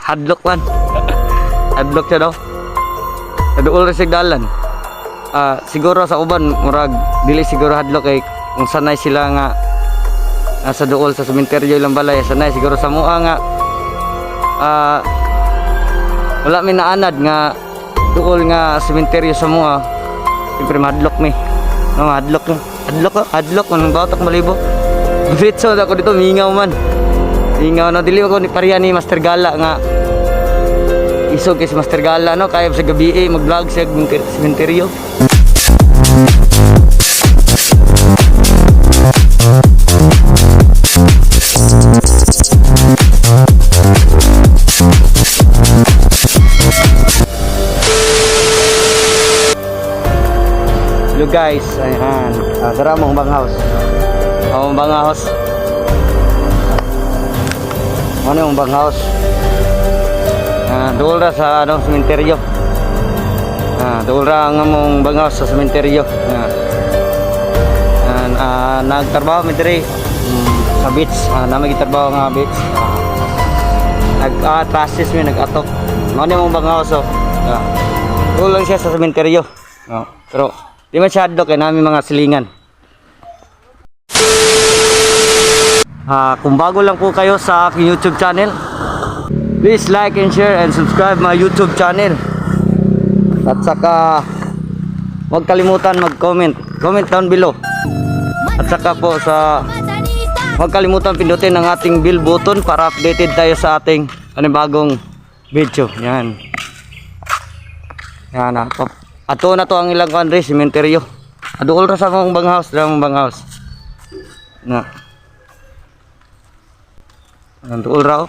Hadlok man. Hadlok siya daw. Duol ra siya dalan. Siguro sa uban murag dili siguro hadlok kay kung sanay sila nga nasa duol sa sementeryo ilang balay, sanay siguro sa mua nga wala mi naanad nga duol nga sementeryo sa mua. Siyempre mahadlok mi. No, mahadlok no. Hadlok ko, hadlok man batok malibo. Diretso ako dito, mingaw man. Mingaw no, dili ko ni pareha ni Master Gala nga isog kay si Master Gala, no, kaya sa gabi eh, mag-vlog siya sementeryo. Hello guys, ayan. Tara mong bang house. Ang bang house. Ano yung bang house? Dool ra sa ano, sementeryo. Dool ra ang among bang house sa sementeryo. Nagtrabaho mi diri sa beach. Nami gitrabaho nga beach. Nag trusses mi, nag-atok. Ano yung bang house, oh. Dool lang siya sa sementeryo. Oh, pero di man siya hadlok kay nami mga silingan. Kung bago lang po kayo sa aking YouTube channel, please like and share and subscribe my YouTube channel. At saka huwag kalimutan mag-comment. Comment down below. At saka po sa huwag kalimutan pindutin ang ating bell button para updated tayo sa ating panibagong video. Yan. Yan na. Ato na to ang ilang country, sementeryo. Aduol ra sa mong bang house, dira mong bang house. Na. Nandool raw.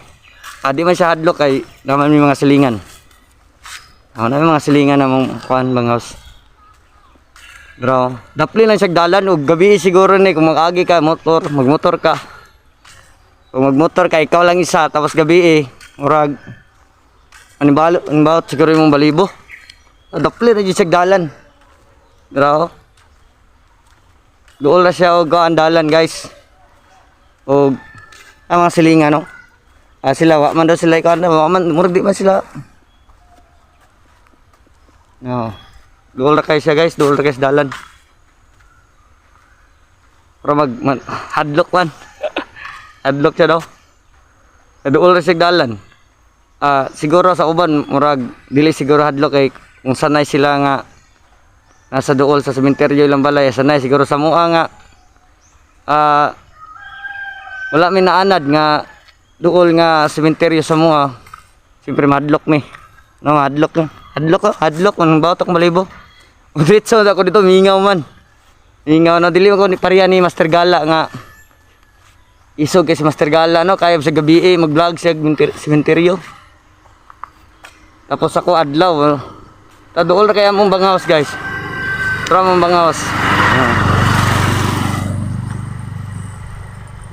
Di man siya hadlok kay naman may mga silingan. Na may mga silingan namong kuan bang house. Bro, dapli lang siya dalan og gabi siguro ni kung mag-agi ka motor, magmotor ka. Kung magmotor ka, ikaw lang isa tapos gabi eh, murag ano ba, ano ba siguro imong balibo. Dapli na jud siya dalan. Bro. Duol na siya og kuan dalan, guys. Og ang mga silingan, no. Sila wa man daw sila ikaw na wa man, murag di man sila. No. Duol ra kay siya, guys, duol ra kay sa dalan. Pero mag man, hadlok man. Hadlok siya daw. Duol ra siya dalan. Siguro sa uban murag dili siguro hadlok kay kung sanay sila nga nasa duol sa sementeryo ilang balay, sanay siguro sa mua nga wala mi naanad nga duol nga sementeryo sa mua. Siyempre mahadlok mi. No, mahadlok no. Hadlok ko, hadlok man batok malibo. Diretso ako dito, mingaw man. Mingaw no, dili ko ni pareha ni Master Gala nga isog kay si Master Gala, no, kaya sa gabi eh, mag-vlog siya sementeryo. Tapos ako adlaw. Oh. Ta duol ra kay among bang house, guys. Pero among bang house.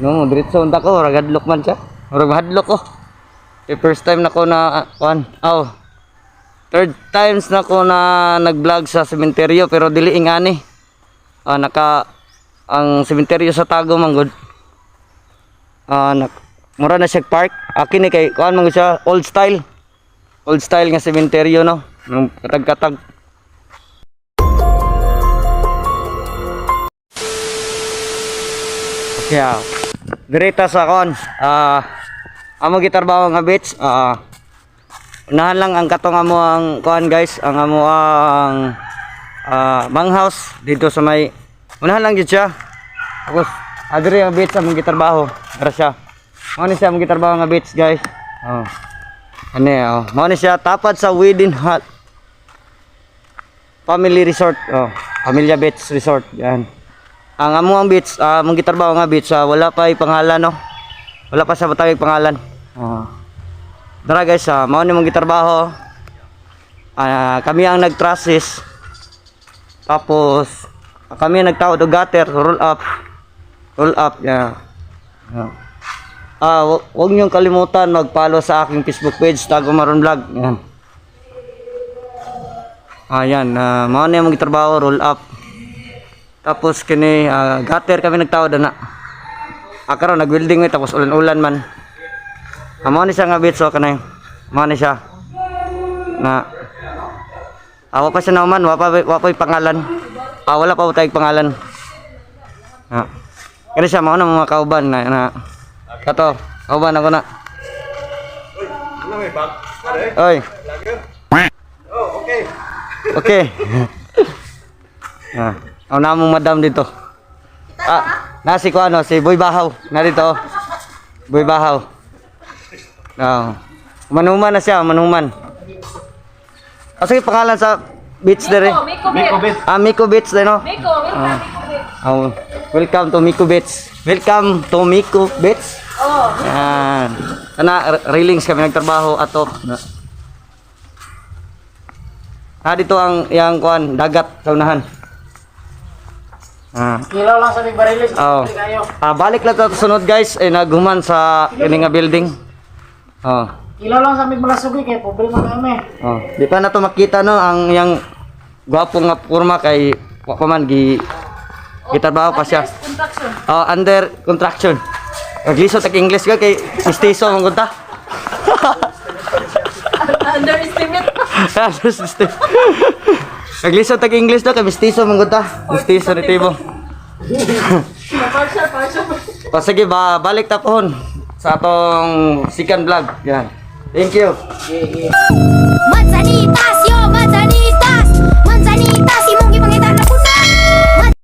No, diretso unta ko, rag hadlok man siya. Murag hadlok ko. Eh, first time na ko na kuan. Oh. Third times na ko na nag-vlog sa sementeryo pero dili ingani. Naka ang sementeryo sa Tago man gud. Mura na siya park. Akin ni kay kuan man gud siya, old style. Old style nga sementeryo, no. Nung katag-katag. Okay. Direta sa kon. Amo gitarbaho nga beach. Unahan lang ang katong amo ang kuan, guys, ang amo ang bang house dito sa may unahan lang jud siya. Tapos adiri ang beach among gitarbaho. Dara siya. Mao ni siya among gitarbaho nga beach, guys. Oh. Ano oh. Mao ni siya tapad sa Wedding Hut Family Resort. Oh, Familia Beach Resort. Yan. Ang amo ang beach, among gitarbaho nga beach, wala pa pangalan, no. Wala pa sa batawig pangalan. Oh. Dara guys, mao ni mong gitarbaho. Kami ang nag-trusses. Tapos kami ang nagtawad og gutter, roll up. Roll up, yeah. Yeah. Huwag niyong kalimutan mag-follow sa aking Facebook page, Tago Maron Vlog. Yan. Ayan, mao ni mong gitrabaho, roll up. Tapos kini gutter kami nagtawad ana. Karon nag-welding mi tapos ulan-ulan man. Mao ni siya nga beach, so kanay. Mao ni siya. Na awa pa siya naman, wa pa yung pangalan. Ah, wala pa tayong pangalan. Ah. Kani siya mao na mga kauban na kato, kauban ako na. Oy. Oh, okay. Okay. Ah, ang namong madam dito. Ah, nasi ko ano, si Boy Bahaw. Narito. Oh. Boy Bahaw. Ah. Manuman na siya, manuman. Ah, sige, pangalan sa beach dere. Miko, Miko Beach. Ah, Miko Beach din, no? Miko, welcome Miko Beach. Oh, welcome to Miko Beach. Welcome to Miko Beach. Oh, Yan. Ana, railings kami nagtrabaho ato. Na. Ah, dito ang yang kuan dagat sa unahan. Ah. Kilaw lang sa big barilis. Oh. Kayo. Ah, balik lang ta sunod, guys, eh naghuman sa kini nga building. Oh. Kilaw lang sa big malasugi kay problema kami. Oh, di pa na to makita no ang yang gwapo nga porma kay wa pa man gi gitrabaho pa siya. Contraction. Oh, under contraction. Naglisod tag English ka kay mistiso man gud ta. Underestimate. Underestimate. Naglisod tag English do kay mistiso man gud ta. Mistiso ni Tibo. Partial, partial. O sige ba, balik ta pohon sa atong second vlog. Yan. Thank you. Yeah. Mata